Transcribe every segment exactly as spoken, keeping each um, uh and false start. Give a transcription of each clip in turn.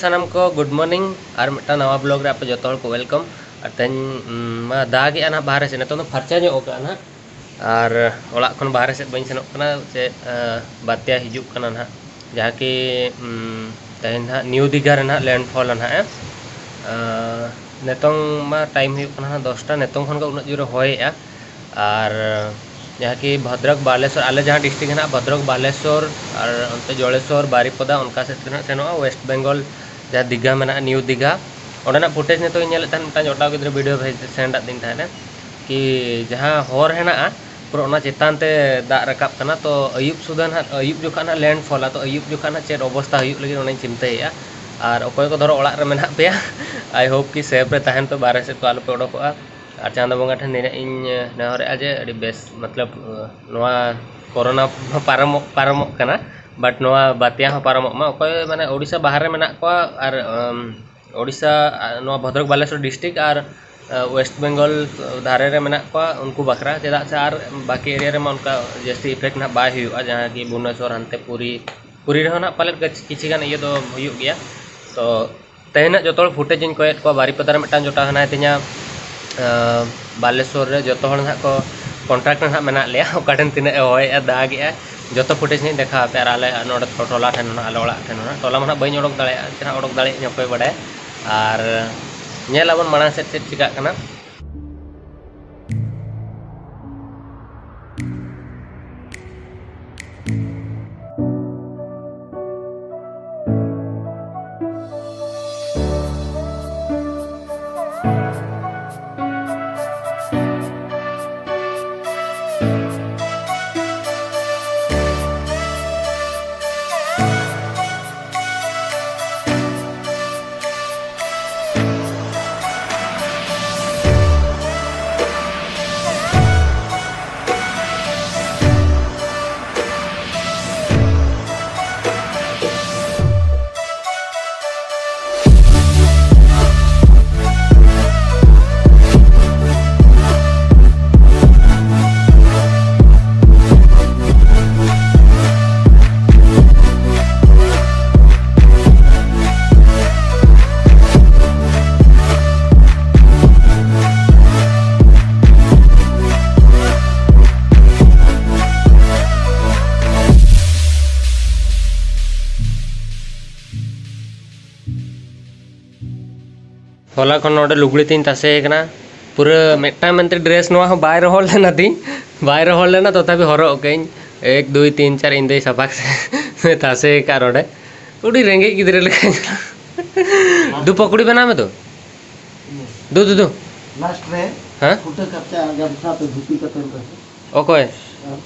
ᱥᱟᱱᱟᱢ ᱠᱚ good morning, ᱟᱨ ᱢᱤᱫᱴᱟᱝ ᱱᱟᱣᱟ vlog ᱨᱮ ᱟᱯᱮ ᱡᱚᱛᱚ ᱦᱚᱲ ᱠᱚ welcome᱾ ᱟᱨ ᱛᱮᱦᱮᱧ, ᱩᱢ, ᱢᱟ ᱫᱟᱜᱮᱜᱼᱟ ᱱᱟᱦᱟᱜ ᱵᱟᱦᱨᱮ ᱥᱮᱫ, ᱱᱤᱛᱚᱝ ᱫᱚ ᱯᱷᱟᱨᱪᱟ ᱧᱚᱜ ᱟᱠᱟᱜᱼᱟ ᱱᱟᱦᱟᱜ, ᱟᱨ ᱚᱲᱟᱜ ᱠᱷᱚᱱ ᱵᱟᱦᱨᱮ ᱥᱮᱫ ᱵᱟᱹᱧ ᱥᱮᱱᱚᱜ ᱠᱟᱱᱟ᱾ ᱪᱮᱫ, ᱟᱸ, ᱵᱟᱛᱭᱟ ᱦᱤᱡᱩᱜ ᱠᱟᱱᱟ ᱱᱟᱦᱟᱜ, ᱡᱟᱦᱟᱸ ᱠᱤ, ᱩᱢ, ᱛᱮᱦᱮᱧ ᱱᱟᱦᱟᱜ ᱱᱤᱭᱩ ᱫᱤᱜᱷᱟ ᱨᱮ ᱱᱟᱦᱟᱜ landfall ᱟ ᱱᱟᱦᱟᱜ᱾ ᱟᱸ, ᱱᱤᱛᱚᱝ ᱢᱟ time ᱦᱩᱭᱩᱜ ᱠᱟᱱᱟ ᱱᱟᱦᱟᱜ ᱫᱚᱥᱴᱟ, ᱱᱤᱛᱚᱝ ᱠᱷᱚᱱ ᱜᱮ ᱩᱱᱟᱹᱜ ᱡᱳᱨᱮ ᱦᱚᱭᱮᱜᱼᱟ᱾ ᱟᱨ ᱡᱟᱦᱟᱸ ᱠᱤ ᱵᱷᱚᱫᱨᱚᱠ ᱵᱟᱞᱮᱥᱚᱨ, ᱟᱞᱮ ᱡᱟᱦᱟᱸ district ᱦᱮᱱᱟᱜᱼᱟ, ᱵᱷᱚᱫᱨᱚᱠ ᱵᱟᱞᱮᱥᱚᱨ ᱟᱨ ᱚᱱᱛᱮ ᱡᱚᱲᱮᱥᱚᱨ ᱵᱟᱨᱤᱯᱚᱫᱟ, ᱚᱱᱠᱟ ᱥᱮᱫ ᱛᱮ ᱱᱟᱦᱟᱜ ᱥᱮᱱᱚᱜᱼᱟ, West Bengal ᱡᱟᱦᱟᱸ ᱫᱤᱜᱷᱟ ᱢᱮᱱᱟᱜᱼᱟ, ᱱᱤᱭᱩ ᱫᱤᱜᱷᱟ᱾ ᱚᱸᱰᱮᱱᱟᱜ footage ᱱᱤᱛᱚᱜ ᱤᱧ ᱧᱮᱞᱮᱫ ᱛᱟᱦᱮᱸᱫ, ᱢᱤᱫᱴᱟᱝ ᱡᱚᱴᱟᱣ ᱜᱤᱫᱽᱨᱟᱹ video ᱵᱷᱮᱡ send ᱟᱫ ᱫᱤᱧ ᱛᱟᱦᱮᱸᱫ ᱠᱤ ᱡᱟᱦᱟᱸ ᱦᱚᱨ ᱦᱮᱱᱟᱜᱼᱟ, ᱯᱩᱨᱟᱹ ᱚᱱᱟ ᱪᱮᱛᱟᱱ ᱛᱮ ᱫᱟᱜ ᱨᱟᱠᱟᱵ ᱠᱟᱱᱟ᱾ ᱛᱚ ᱟᱹᱭᱩᱵ ᱥᱩᱫᱷᱟᱹ ᱱᱟᱦᱟᱜ, ᱟᱹᱭᱩᱵ ᱡᱚᱠᱷᱟᱜ ᱱᱟᱦᱟᱜ landfall ᱟ, ᱛᱚ ᱟᱹᱭᱩᱵ ᱡᱚᱠᱷᱟᱜ ᱱᱟᱦᱟᱜ ᱪᱮᱫ ᱚᱵᱚᱥᱛᱟ ᱦᱩᱭᱩᱜ ᱞᱟᱹᱜᱤᱫ, ᱚᱱᱟᱧ ᱪᱤᱱᱛᱟᱹᱭᱮᱫᱼᱟ᱾ ᱟᱨ ᱚᱠᱚᱭ ᱠᱚ ᱫᱷᱚᱨᱚ ᱚᱲᱟᱜ ᱨᱮ ᱢᱮᱱᱟᱜ ᱯᱮᱭᱟ, I hope ᱠᱤ safe ᱨᱮ ᱛᱟᱦᱮᱱ ᱯᱮ, ᱵᱟᱦᱨᱮ ᱥᱮᱫ ᱠᱚ ᱟᱞᱚᱯᱮ ᱚᱰᱚᱠᱚᱜᱼᱟ᱾ ᱟᱨ ᱪᱟᱸᱫᱚ ᱵᱚᱸᱜᱟ ᱴᱷᱮᱱ ᱱᱤᱱᱟᱹᱜ ᱤᱧ ᱱᱮᱦᱚᱨᱮᱜᱼᱟ ᱡᱮ ᱟᱹᱰᱤ ᱵᱮᱥ, ᱢᱚᱛᱞᱚᱵ, ᱱᱚᱣᱟ ᱠᱳᱨᱳᱱᱟ ᱯᱟᱨᱚᱢᱚᱜ, ᱯᱟᱨᱚᱢᱚᱜ ᱠᱟᱱᱟ, but ᱱᱚᱣᱟ ᱵᱟᱛᱭᱟ ᱦᱚᱸ ᱯᱟᱨᱚᱢᱚᱜ ᱢᱟ᱾ ᱚᱠᱚᱭ ᱢᱟᱱᱮ ᱳᱰᱤᱥᱟ ᱵᱟᱦᱨᱮ ᱨᱮ ᱢᱮᱱᱟᱜ ᱠᱚᱣᱟ ᱟᱨ, ᱩᱢ, ᱳᱰᱤᱥᱟ, ᱟ, ᱱᱚᱣᱟ ᱵᱷᱚᱫᱨᱚᱠ ᱵᱟᱞᱮᱥᱚᱨ district ᱟᱨ, ᱟ, West Bengal ᱫᱷᱟᱨᱮ ᱨᱮ ᱢᱮᱱᱟᱜ ᱠᱚᱣᱟ, ᱩᱱᱠᱩ ᱵᱟᱠᱷᱨᱟ, ᱪᱮᱫᱟᱜ ᱥᱮ ᱟᱨ ᱵᱟᱹᱠᱤ area ᱨᱮᱢᱟ ᱚᱱᱠᱟ ᱡᱟᱹᱥᱛᱤ effect ᱱᱟᱦᱟᱜ ᱵᱟᱭ ᱦᱩᱭᱩᱜᱼᱟ, ᱡᱟᱦᱟᱸ ᱠᱤ ᱵᱷᱩᱵᱽᱱᱮᱥᱚᱨ, ᱦᱟᱱᱛᱮ ᱯᱩᱨᱤ, ᱯᱩᱨᱤ ᱨᱮᱦᱚᱸ ᱱᱟᱦᱟᱜ ᱯᱟᱞᱮᱫ ᱠᱤᱪᱷᱤ, ᱠᱤᱪᱷᱤ ᱜᱟᱱ ᱤᱭᱟᱹ ᱫᱚ ᱦᱩᱭᱩᱜ ᱜᱮᱭᱟ᱾ ᱛᱚ ᱛᱮᱦᱮᱧᱟᱜ ᱡᱚᱛᱚ ᱦᱚᱲ footage ᱤᱧ ᱠᱚᱭᱮᱫ ᱠᱚᱣᱟ, ᱵᱟᱨᱤᱯᱟᱫᱟ ᱨᱮ ᱢᱤᱫᱴᱟᱝ ᱡᱚᱴᱟᱣ ᱦᱮᱱᱟᱭ ᱛᱤᱧᱟ, ᱟᱸ, ᱵᱟᱞᱮᱥᱚᱨ ᱨᱮ ᱡᱚᱛᱚ ᱦᱚᱲ ᱱᱟᱦᱟᱜ ᱠᱚ contact ᱨᱮ ᱱᱟᱦᱟᱜ ᱢᱮᱱᱟᱜ ᱞᱮᱭᱟ, ᱚᱠᱟ ᱴᱷᱮᱱ ᱛᱤᱱᱟᱹᱜ ᱮ ᱦᱚᱭᱮᱜᱼᱟ, ᱫᱟᱜᱮᱜᱼᱟᱭ, ᱡᱚᱛᱚ footage ᱱᱟᱦᱟᱜ ᱤᱧ ᱫᱮᱠᱷᱟᱣ ᱟᱯᱮᱭᱟ᱾ ᱟᱨ ᱟᱞᱮ ᱱᱚᱰᱮ ᱴᱚ-, ᱴᱚᱞᱟ ᱴᱷᱮᱱ ᱦᱚᱸ ᱱᱟᱦᱟᱜ, ᱟᱞᱮ ᱚᱲᱟᱜ ᱴᱷᱮᱱ ᱦᱚᱸ ᱱᱟᱦᱟᱜ, ᱴᱚᱞᱟ ᱢᱟ ᱱᱟᱦᱟᱜ ᱵᱟᱹᱧ ᱚᱰᱚᱠ ᱫᱟᱲᱮᱭᱟᱜᱼᱟ, ᱪᱮ ᱱᱟᱦᱟᱜ ᱚᱰᱚᱠ ᱫᱟᱲᱮᱭᱟᱜᱼᱟ ᱤᱧ, ᱚᱠᱚᱭ ᱵᱟᱰᱟᱭᱟ᱾ ᱟᱨ ᱧᱮᱞ ᱟᱵᱚᱱ ᱢᱟᱲᱟᱝ ᱥᱮᱫ ᱪᱮᱫ ᱪᱤᱠᱟᱹᱜ ᱠᱟᱱᱟ᱾ ᱦᱚᱞᱟ ᱠᱷᱚᱱ ᱱᱚᱰᱮ ᱞᱩᱜᱽᱲᱤ ᱛᱤᱧ ᱛᱟᱥᱮ ᱠᱟᱱᱟ, ᱯᱩᱨᱟᱹ ᱢᱤᱫᱴᱟᱝ ᱢᱮᱱᱛᱮ ᱰᱨᱮᱥ ᱱᱚᱣᱟ ᱦᱚᱸ ᱵᱟᱭ ᱨᱚᱦᱚᱲ ᱞᱮᱱᱟ ᱛᱤᱧ, ᱵᱟᱭ ᱨᱚᱦᱚᱲ ᱞᱮᱱᱟ, ᱛᱚᱛᱷᱟᱯᱤ ᱦᱚᱨᱚᱜ ᱠᱟᱹᱧ ᱮᱠ ᱫᱩᱭ ᱛᱤᱱ ᱪᱟᱨ ᱤᱧ ᱫᱚᱭ ᱥᱟᱯᱷᱟ ᱠᱟᱛᱮ ᱛᱟᱥᱮ ᱟᱠᱟᱫ ᱱᱚᱰᱮ᱾ ᱟᱹᱰᱤ ᱨᱮᱸᱜᱮᱡ ᱜᱤᱫᱽᱨᱟᱹ ᱞᱮᱠᱟ᱾ ᱫᱩ ᱯᱚᱠᱚᱲᱤ ᱵᱮᱱᱟᱣ ᱢᱮ ᱛᱚ᱾ ᱫᱩ, ᱫᱩ, ᱫᱩ᱾ ᱞᱟᱥᱴ ᱨᱮ ᱦᱮᱸ? ᱯᱷᱩᱴᱟᱹ ᱠᱟᱛᱮ ᱟᱨ ᱜᱟᱢᱪᱷᱟ ᱛᱮ ᱫᱷᱩᱛᱤ ᱠᱟᱛᱮ ᱨᱮ᱾ ᱚᱠᱚᱭ? ᱦᱮᱸ᱾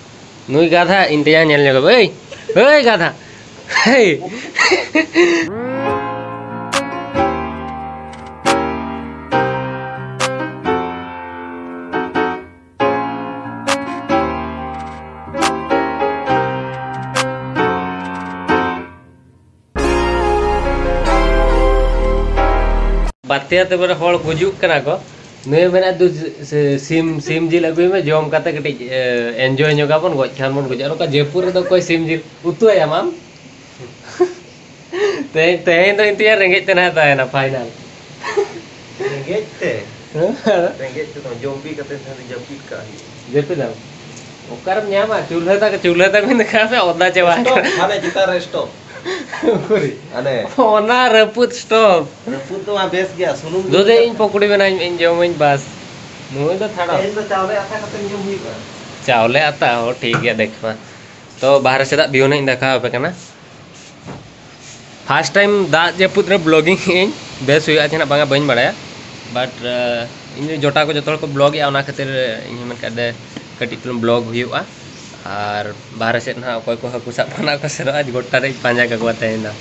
ᱱᱩᱭ ᱜᱟᱫᱷᱟ, ᱤᱧ ᱛᱮᱭᱟᱝ ᱧᱮᱞ ᱧᱚᱜ ᱮ᱾ ᱮᱭ, ᱮᱭ ᱜᱟᱫᱷᱟ᱾ ᱦᱮᱭ᱾ ᱵᱟᱛᱮ ᱟᱛᱮ ᱵᱚᱞᱮ ᱦᱚᱲ ᱜᱩᱡᱩᱜ ᱠᱟᱱᱟ ᱠᱚ᱾ ᱱᱩᱭ ᱢᱮᱱᱟ, "ᱫᱩ, ᱥᱤ-, ᱥᱤᱢ, ᱥᱤᱢ ᱡᱤᱞ ᱟᱹᱜᱩᱭ ᱢᱮ, ᱡᱚᱢ ᱠᱟᱛᱮ ᱠᱟᱹᱴᱤᱡ, ᱮ, ᱮᱱᱡᱚᱭ ᱧᱚᱜ ᱟᱵᱚᱱ, ᱜᱚᱡ ᱠᱷᱟᱱ ᱵᱚᱱ ᱜᱩᱡᱩᱜᱼᱟ᱾ ᱱᱚᱝᱠᱟ ᱡᱟᱹᱯᱩᱫ ᱨᱮᱫᱚ ᱚᱠᱚᱭ ᱥᱤᱢ ᱡᱤᱞ ᱩᱛᱩᱭᱟᱢ ᱟᱢ?" ᱛᱮᱦᱮᱧ, ᱛᱮᱦᱮᱧ ᱫᱚ ᱤᱧ ᱛᱮᱭᱟᱜ ᱨᱮᱸᱜᱮᱡ ᱛᱮ ᱱᱟᱦᱟᱜ ᱛᱟᱦᱮᱱᱟ, ᱯᱷᱟᱭᱱᱟᱞ᱾ ᱨᱮᱸᱜᱮᱡ ᱛᱮ? ᱦᱮᱸ? ᱨᱮᱸᱜᱮᱡ ᱛᱮᱫᱚ ᱡᱚᱢ ᱵᱤ ᱠᱟᱛᱮ ᱛᱟᱦᱮᱱ ᱡᱟᱹᱯᱤᱫ ᱠᱟᱜ ᱦᱩᱭᱩᱜᱼᱟ᱾ ᱡᱟᱹᱯᱤᱫᱟᱢ? ᱚᱠᱟᱨᱮᱢ ᱧᱟᱢᱟ? ᱪᱩᱞᱦᱟᱹ ᱫᱟᱠᱟ, ᱪᱩᱞᱦᱟᱹ ᱫᱟᱠᱟ ᱢᱮᱱ ᱠᱷᱟᱱ ᱥᱮ ᱚᱫᱟ ᱪᱟᱵᱟ ᱥᱴᱳᱵᱷ, ᱟᱠᱟᱱᱟ᱾ ᱦᱟᱱᱮ ᱪᱮᱛᱟᱱ ᱨᱮ ᱥᱴᱳᱵᱷ᱾ ᱩᱠᱩᱨᱤ? ᱦᱟᱱᱮ᱾ ᱚᱱᱟ ᱨᱟᱹᱯᱩᱫ ᱥᱴᱳᱵᱷ᱾ ᱨᱟᱹᱯᱩᱫ ᱫᱚ ᱢᱟ ᱵᱮᱥ ᱜᱮᱭᱟ, ᱥᱩᱱᱩᱢ ᱫᱩᱫᱮ, ᱫᱩᱞ ᱤᱧ ᱠᱟᱛᱮ᱾ ᱯᱚᱠᱚᱲᱤ ᱵᱮᱱᱟᱣ ᱤᱧ, ᱤᱧ ᱡᱚᱢᱟᱹᱧ ᱵᱟᱥ᱾ ᱱᱩᱭ ᱫᱚ ᱛᱷᱟᱲᱟᱣ᱾ ᱛᱮᱦᱮᱧ ᱫᱚ ᱪᱟᱣᱞᱮ ᱟᱛᱟ ᱠᱟᱛᱮ ᱡᱚᱢ ᱦᱩᱭᱩᱜᱼᱟ᱾ ᱪᱟᱣᱞᱮ ᱟᱛᱟ, ᱦᱚᱸ ᱴᱷᱤᱠ ᱜᱮᱭᱟ, ᱫᱮᱠᱷ ᱢᱟ᱾ ᱛᱚ ᱵᱟᱦᱨᱮ ᱥᱮᱫᱟᱜ ᱵᱷᱤᱭᱩ ᱱᱟᱜ ᱤᱧ ᱫᱮᱠᱷᱟᱣ ᱟᱯᱮ ᱠᱟᱱᱟ᱾ ᱯᱷᱟᱥᱴ ᱴᱟᱭᱤᱢ ᱫᱟᱜ ᱡᱟᱹᱯᱩᱫ ᱨᱮ ᱵᱞᱚᱜᱤᱝ ᱤᱧ, ᱵᱮᱥ ᱦᱩᱭᱩᱜᱼᱟ ᱪᱮ ᱱᱟᱜ ᱵᱟᱝᱟ ᱵᱟᱹᱧ ᱵᱟᱲᱟᱭᱟ, ᱵᱟᱴ, ᱤᱧ ᱡᱚᱴᱟ ᱠᱚ ᱡᱚᱛᱚ ᱦᱚᱲ ᱠᱚ ᱵᱞᱚᱜᱮᱜᱼᱟ, ᱚᱱᱟ ᱠᱷᱟᱹᱛᱤᱨ ᱤᱧ ᱦᱚᱸ ᱢᱮᱱ ᱠᱟᱫ ᱠᱟᱹᱴᱤᱡ ᱪᱩᱞᱩᱝ ᱵᱞᱚᱜ ᱦᱩᱭᱩᱜᱼᱟ᱾ ᱟᱨ ᱵᱟᱦᱨᱮ ᱥᱮᱫ ᱱᱟᱦᱟᱜ ᱚᱠᱚᱭ ᱠᱚ ᱦᱟᱹᱠᱩ ᱥᱟᱵ ᱠᱷᱚᱱᱟᱜ ᱠᱚ ᱥᱮᱱᱚᱜᱼᱟ, ᱜᱚᱴᱟ ᱨᱮ ᱯᱟᱸᱡᱟ ᱠᱟᱠᱚᱣᱟ ᱛᱮᱦᱮᱧ ᱫᱚ᱾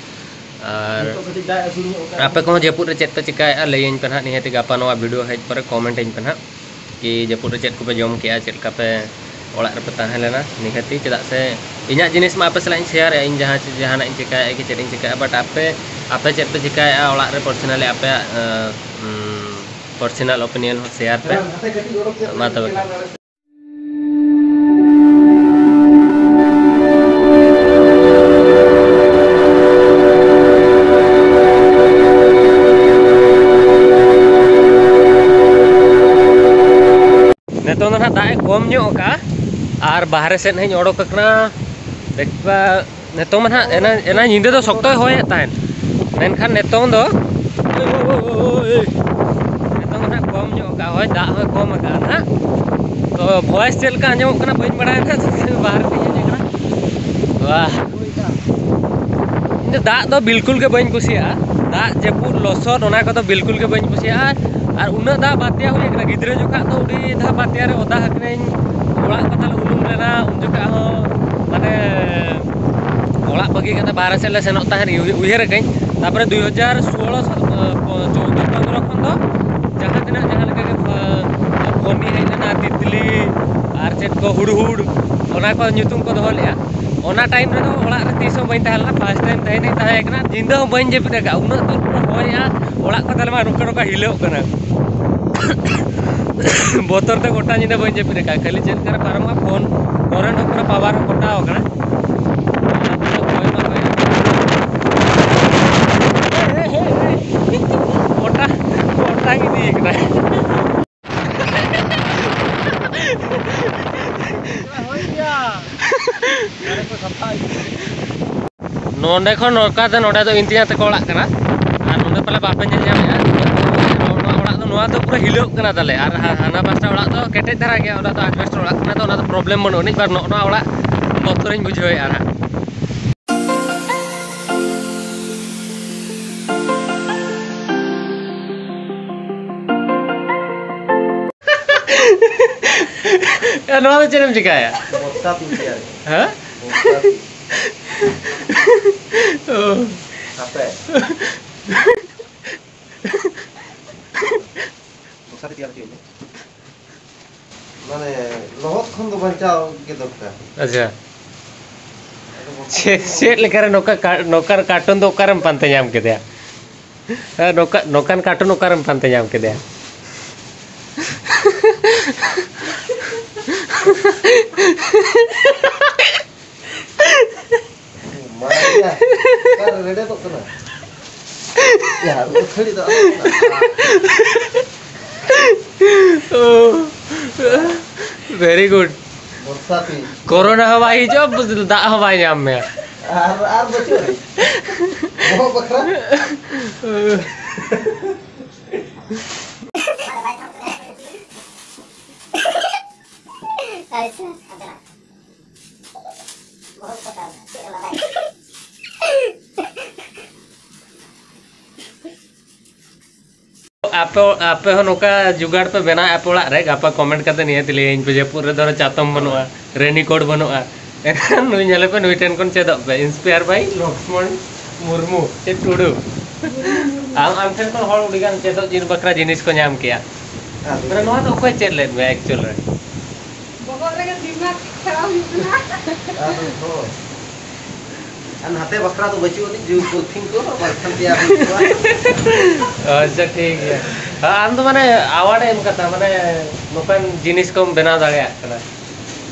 ᱟᱨ ᱱᱤᱛᱚᱜ ᱠᱟᱹᱴᱤᱡ ᱫᱟᱜ ᱟᱹᱥᱩᱲ ᱧᱚᱜ ᱠᱟᱜᱼᱟ᱾ ᱟᱯᱮ ᱠᱚᱦᱚᱸ ᱡᱟᱹᱯᱩᱫ ᱨᱮ ᱪᱮᱫ ᱯᱮ ᱪᱤᱠᱟᱹᱭᱮᱫᱼᱟ, ᱞᱟᱹᱭᱟᱹᱧ ᱯᱮ ᱱᱟᱦᱟᱜ, ᱱᱤᱦᱟᱹᱛ ᱜᱟᱯᱟ ᱱᱚᱣᱟ ᱵᱷᱤᱰᱤᱭᱳ ᱦᱮᱡ ᱯᱚᱨᱮ ᱠᱚᱢᱮᱱᱴ ᱟᱹᱧ ᱯᱮ ᱱᱟᱦᱟᱜ᱾ ᱠᱤ ᱡᱟᱹᱯᱩᱫ ᱨᱮ ᱪᱮᱫ ᱠᱚᱯᱮ ᱡᱚᱢ ᱠᱮᱜᱼᱟ, ᱪᱮᱫ ᱞᱮᱠᱟ ᱯᱮ ᱚᱲᱟᱜ ᱨᱮᱯᱮ ᱛᱟᱦᱮᱸ ᱞᱮᱱᱟ? ᱱᱤᱦᱟᱹᱛᱤ, ᱪᱮᱫᱟᱜ ᱥᱮ ᱤᱧᱟᱹᱜ ᱡᱤᱱᱤᱥ ᱢᱟ ᱟᱯᱮ ᱥᱟᱞᱟᱜ ᱤᱧ ᱥᱮᱭᱟᱨᱮᱜᱼᱟ, ᱤᱧ ᱡᱟᱦᱟᱸ ᱪᱮ-, ᱡᱟᱦᱟᱱᱟᱜ ᱤᱧ ᱪᱮᱠᱟᱭᱮᱜᱼᱟ ᱠᱤ ᱪᱮᱫ ᱤᱧ ᱪᱮᱠᱟᱭᱮᱜᱼᱟ, ᱵᱟᱴ ᱟᱯᱮ, ᱟᱯᱮ ᱪᱮᱫ ᱯᱮ ᱪᱮᱠᱟᱭᱮᱜᱼᱟ ᱚᱲᱟᱜ ᱨᱮ ᱯᱟᱨᱥᱚᱱᱟᱞᱤ ᱟᱯᱮᱭᱟᱜ, ᱟᱸ, ᱩᱸ, ᱯᱟᱨᱥᱚᱱᱟᱞ ᱚᱯᱤᱱᱤᱭᱚᱱ ᱦᱚᱸ ᱥᱮᱭᱟᱨ ᱯᱮ᱾ ᱢᱟ ᱛᱚᱵᱮ ᱠᱷᱟᱱ᱾ ᱱᱤᱛᱚᱝ ᱫᱚ ᱱᱟᱦᱟᱜ ᱫᱟᱜ ᱮ ᱠᱚᱢ ᱧᱚᱜ ᱟᱠᱟᱫᱼᱟ ᱟᱨ ᱵᱟᱦᱨᱮ ᱥᱮᱫ ᱦᱚᱸᱧ ᱚᱰᱚᱠ ᱟᱠᱟᱱᱟ᱾ ᱫᱮᱠᱷᱟ, ᱱᱤᱛᱚᱝ ᱢᱟ ᱱᱟᱦᱟᱜ ᱮᱱᱟ-, ᱮᱱᱟᱝ ᱧᱤᱫᱟᱹ ᱫᱚ ᱥᱚᱠᱛᱚᱭ ᱦᱚᱭᱮᱫ ᱛᱟᱦᱮᱸᱫ, ᱢᱮᱱᱠᱷᱟᱱ ᱱᱤᱛᱚᱝ ᱫᱚ ᱠᱚᱢ ᱧᱚᱜ ᱠᱟᱜ, ᱦᱳᱭ, ᱫᱟᱜ ᱦᱚᱸᱭ ᱠᱚᱢ ᱟᱠᱟᱫᱼᱟ ᱱᱟᱦᱟᱜ᱾ ᱛᱚ voice ᱪᱮᱫ ᱞᱮᱠᱟ ᱟᱸᱡᱚᱢᱚᱜ ᱠᱟᱱᱟ ᱵᱟᱹᱧ ᱵᱟᱲᱟᱭᱟ ᱱᱟᱦᱟᱜ, ᱵᱟᱦᱨᱮ ᱨᱮᱧ ᱦᱮᱡ ᱟᱠᱟᱱᱟ᱾ ᱵᱟᱦ᱾ ᱤᱧ ᱫᱚ ᱫᱟᱜ ᱫᱚ ᱵᱤᱞᱠᱩᱞ ᱜᱮ ᱵᱟᱹᱧ ᱠᱩᱥᱤᱭᱟᱜᱼᱟ᱾ ᱫᱟᱜ ᱡᱟᱹᱯᱩᱫ ᱞᱚᱥᱚᱫ ᱚᱱᱟ ᱠᱚᱫᱚ ᱵᱤᱞᱠᱩᱞ ᱜᱮ ᱵᱟᱹᱧ ᱠᱩᱥᱤᱭᱟᱜᱼᱟ᱾ ᱟᱨ ᱩᱱᱟᱹᱜ ᱫᱷᱟᱣ ᱵᱟᱛᱭᱟ ᱦᱩᱭ ᱟᱠᱟᱱᱟ, ᱜᱤᱫᱽᱨᱟᱹ ᱡᱚᱠᱷᱟᱜ ᱫᱚ ᱟᱹᱰᱤ ᱫᱷᱟᱣ ᱵᱟᱛᱭᱟ ᱨᱮ ᱚᱫᱟ ᱟᱠᱟᱱᱟᱹᱧ᱾ ᱚᱲᱟᱜ ᱠᱚ ᱛᱟᱞᱮ ᱩᱱᱩᱢ ᱞᱮᱱᱟ, ᱩᱱ ᱡᱚᱠᱷᱟᱜ ᱦᱚᱸ ᱢᱟᱱᱮ ᱚᱲᱟᱜ ᱵᱟᱹᱜᱤ ᱠᱟᱛᱮ ᱵᱟᱦᱨᱮ ᱥᱮᱫ ᱞᱮ ᱥᱮᱱᱚᱜ ᱛᱟᱦᱮᱸᱫ, ᱩᱭ-, ᱩᱭᱦᱟᱹᱨ ᱟᱠᱟᱹᱧ᱾ ᱛᱟᱨᱯᱚᱨᱮ ᱫᱩᱭ ᱦᱟᱡᱟᱨ ᱥᱳᱞᱳ ᱥᱟᱞ, ᱪᱳᱫᱫᱳ ᱯᱚᱱᱫᱽᱨᱚ ᱠᱷᱚᱱ ᱫᱚ ᱡᱟᱦᱟᱸ ᱛᱤᱱᱟᱹᱜ ᱡᱟᱦᱟᱸ ᱞᱮᱠᱟ ᱜᱮ, ᱯᱷᱚ-, ᱯᱷᱚᱱᱤ ᱦᱮᱡ ᱞᱮᱱᱟ, ᱛᱤᱛᱞᱤ ᱟᱨ ᱪᱮᱫ ᱠᱚ ᱦᱩᱲᱦᱩᱲ, ᱚᱱᱟ ᱠᱚ ᱧᱩᱛᱩᱢ ᱠᱚ ᱫᱚᱦᱚ ᱞᱮᱫᱼᱟ᱾ ᱚᱱᱟ time ᱨᱮᱫᱚ ᱚᱲᱟᱜ ᱨᱮ ᱛᱤᱥ ᱦᱚᱸ ᱵᱟᱹᱧ ᱛᱟᱦᱮᱸ ᱞᱮᱱᱟ, first time ᱛᱟᱦᱮᱸ ᱫᱚᱧ ᱛᱟᱦᱮᱸ ᱠᱟᱱᱟ, ᱧᱤᱫᱟᱹ ᱦᱚᱸ ᱵᱟᱹᱧ ᱡᱟᱹᱯᱤᱫ ᱟᱠᱟᱫᱼᱟ, ᱩᱱᱟᱹᱜ ᱡᱳᱨ ᱠᱚ ᱦᱚᱭᱮᱜᱼᱟ, ᱚᱲᱟᱜ ᱠᱚ ᱛᱟᱞᱮ ᱢᱟ ᱱᱚᱝᱠᱟ ᱱᱚᱝᱠᱟ ᱦᱤᱞᱟᱹᱜ ᱠᱟᱱᱟ᱾ ᱵᱚᱛᱚᱨ ᱛᱮ ᱜᱚᱴᱟ ᱧᱤᱫᱟᱹ ᱵᱟᱹᱧ ᱡᱟᱹᱯᱤᱫ ᱟᱠᱟᱫᱼᱟ, ᱠᱷᱟᱹᱞᱤ ᱪᱮᱫ ᱞᱮᱠᱟᱨᱮ ᱯᱟᱨᱚᱢᱚᱜᱼᱟ, ᱯᱷᱳᱱ current ᱦᱚᱸ ᱯᱩᱨᱟᱹ power ᱦᱚᱸ ᱠᱚᱴᱟᱣ ᱟᱠᱟᱱᱟ᱾ ᱚᱴᱟᱝ, ᱚᱴᱟᱝ ᱤᱫᱤ ᱠᱟᱱᱟ᱾ ᱱᱚᱰᱮ ᱠᱷᱚᱱ ᱱᱚᱝᱠᱟ ᱛᱮ ᱱᱚᱰᱮ ᱫᱚ ᱤᱧ ᱛᱮᱧᱟᱝ ᱛᱟᱠᱚ ᱚᱲᱟᱜ ᱠᱟᱱᱟ᱾ ᱟᱨ ᱱᱚᱰᱮ ᱯᱟᱞᱮ ᱵᱟᱯᱮ ᱧᱮᱞ ᱧᱟᱢᱮᱫᱼᱟ, ᱱᱚᱣᱟ ᱚᱲᱟᱜ ᱫᱚ, ᱱᱚᱣᱟ ᱫᱚ ᱯᱩᱨᱟᱹ ᱦᱤᱞᱟᱹᱜ ᱠᱟᱱᱟ ᱛᱟᱞᱮ᱾ ᱟᱨ ᱦᱟ-, ᱦᱟᱱᱟ ᱯᱟᱥᱴᱟ ᱚᱲᱟᱜ ᱫᱚ ᱠᱮᱴᱮᱡ ᱫᱷᱟᱨᱟ ᱜᱮᱭᱟ, ᱚᱱᱟ ᱫᱚ asbestos ᱚᱲᱟᱜ ᱠᱟᱱᱟ, ᱛᱚ ᱚᱱᱟ ᱫᱚ problem ᱵᱟᱹᱱᱩᱜ ᱟᱹᱱᱤᱡ᱾ ᱵᱟᱨ ᱱᱚᱜᱼᱚ ᱱᱚᱣᱟ ᱚᱲᱟᱜ ᱵᱚᱛᱚᱨᱤᱧ ᱵᱩᱡᱷᱟᱹᱣᱮᱫᱼᱟ ᱱᱟᱦᱟᱜ᱾ ᱱᱚᱣᱟ ᱫᱚ ᱪᱮᱫ ᱮᱢ ᱪᱤᱠᱟᱹᱭᱟ? ᱵᱚᱥᱛᱟ ᱛᱤᱧ ᱛᱮᱭᱟᱨ ᱠᱮᱫᱟ᱾ ᱦᱮᱸ? ᱵᱚᱥᱛᱟ ᱛᱤᱧ᱾ ᱚ᱾ ᱦᱟᱯᱮ᱾ ᱵᱚᱥᱛᱟ ᱛᱮ ᱛᱮᱭᱟᱨ ᱦᱚᱪᱚᱭ ᱢᱮ᱾ ᱢᱟᱱᱮ, ᱞᱚᱦᱚᱫ ᱠᱷᱚᱱ ᱫᱚ ᱵᱟᱧᱪᱟᱣ ᱜᱮ ᱫᱚᱨᱠᱟᱨ᱾ ᱟᱪᱪᱷᱟ᱾ ᱟᱫᱚ ᱵᱚᱥᱛᱟ ᱪᱮᱫ, ᱪᱮᱫ ᱞᱮᱠᱟᱨᱮ ᱱᱚᱝᱠᱟ ᱠᱟ-, ᱱᱚᱝᱠᱟᱱ cartoon ᱫᱚ ᱚᱠᱟᱨᱮᱢ ᱯᱟᱱᱛᱮ ᱧᱟᱢ ᱠᱮᱫᱮᱭᱟ? ᱦᱮᱸ, ᱱᱚᱝᱠᱟ, ᱱᱚᱝᱠᱟᱱ cartoon ᱚᱠᱟᱨᱮᱢ ᱯᱟᱱᱛᱮ ᱧᱟᱢ ᱠᱮᱫᱮᱭᱟ? ᱢᱟ ᱭᱟ, ᱚᱠᱟᱨᱮ ᱨᱮᱰᱮᱫᱚᱜ ᱠᱟᱱᱟ? ᱭᱟ, ᱟᱹᱛᱷᱟᱹᱲᱤ ᱫᱚ ᱟᱞᱚ ᱠᱟᱱᱟ᱾ Oh, very good. ᱵᱚᱨᱥᱟ ᱛᱤ᱾ ᱠᱳᱨᱳᱱᱟ ᱦᱚᱸ ᱵᱟᱭ ᱦᱤᱡᱩᱜᱼᱟ, ᱫᱟᱜ ᱦᱚᱸ ᱵᱟᱭ ᱧᱟᱢ ᱢᱮᱭᱟ᱾ ᱟᱨ, ᱟᱨ ᱵᱟᱹᱪᱩᱜ ᱟᱹᱱᱤᱡ᱾ ᱵᱚᱦᱚᱜ ᱵᱟᱠᱷᱨᱟ᱾ ᱟᱪᱪᱷᱟ, ᱟᱫᱚ ᱵᱚᱦᱩᱛ ᱠᱷᱟᱛᱟᱨᱱᱟᱠ, ᱪᱮᱫ ᱮ ᱞᱟᱜᱟᱭ? ᱟᱯᱮ, ᱟᱯᱮ ᱦᱚᱸ ᱱᱚᱝᱠᱟ ᱡᱩᱜᱟᱲ ᱯᱮ ᱵᱮᱱᱟᱣᱟ ᱟᱯᱮ ᱚᱲᱟᱜ ᱨᱮ, ᱜᱟᱯᱟ comment ᱠᱟᱛᱮ ᱱᱤᱦᱟᱹᱛ ᱞᱟᱹᱭᱟᱹᱧ ᱯᱮ, ᱡᱟᱹᱯᱩᱫ ᱨᱮ ᱫᱷᱚᱨᱚ ᱪᱟᱛᱚᱢ ᱵᱟᱹᱱᱩᱜᱼᱟ, raincoat ᱵᱟᱹᱱᱩᱜᱼᱟ, ᱮᱱᱠᱷᱟᱱ ᱱᱩᱭ ᱧᱮᱞᱮ ᱯᱮ, ᱱᱩᱭ ᱴᱷᱮᱱ ᱠᱷᱚᱱ ᱪᱮᱫᱚᱜ ᱯᱮ, inspire by ᱞᱚᱠᱥᱢᱚᱱ ᱢᱩᱨᱢᱩ, ᱪᱮᱫ ᱴᱩᱰᱩ᱾ ᱟᱢ, ᱟᱢ ᱴᱷᱮᱱ ᱠᱷᱚᱱ ᱦᱚᱲ ᱟᱹᱰᱤᱜᱟᱱ ᱪᱮᱫᱚᱜ ᱡᱤᱱ ᱵᱟᱠᱷᱨᱟ ᱡᱤᱱᱤᱥ ᱠᱚ ᱧᱟᱢ ᱠᱮᱭᱟ᱾ ᱢᱟᱱᱮ, ᱱᱚᱣᱟ ᱫᱚ ᱚᱠᱚᱭ ᱪᱮᱫ ᱞᱮᱫ ᱢᱮᱭᱟ actual ᱨᱮ? ᱵᱚᱦᱚᱜ ᱨᱮᱜᱮ ᱫᱤᱢᱟᱜᱽ ᱠᱷᱟᱨᱟᱯ ᱦᱩᱭᱩᱜ ᱠᱟᱱᱟ᱾ ᱟᱫᱚ ᱦᱳᱭ᱾ ᱟᱨ ᱱᱟᱛᱮ ᱵᱟᱠᱷᱨᱟ ᱫᱚ ᱵᱟᱹᱪᱩᱜ ᱟᱹᱱᱤᱡ, ᱡᱩ ᱯᱩᱛᱷᱤ ᱠᱚ ᱵᱟᱝᱠᱷᱟᱱ ᱛᱮᱭᱟᱨ ᱦᱩᱭ ᱠᱚᱜᱼᱟ᱾ ᱟᱪᱪᱷᱟ, ᱴᱷᱤᱠ ᱜᱮᱭᱟ᱾ ᱟᱢ ᱫᱚ ᱢᱟᱱᱮ award ᱮᱢ ᱠᱟᱛᱷᱟ, ᱢᱟᱱᱮ ᱱᱚᱝᱠᱟᱱ ᱡᱤᱱᱤᱥ ᱠᱚᱢ ᱵᱮᱱᱟᱣ ᱫᱟᱲᱮᱭᱟᱜ ᱠᱟᱱᱟ᱾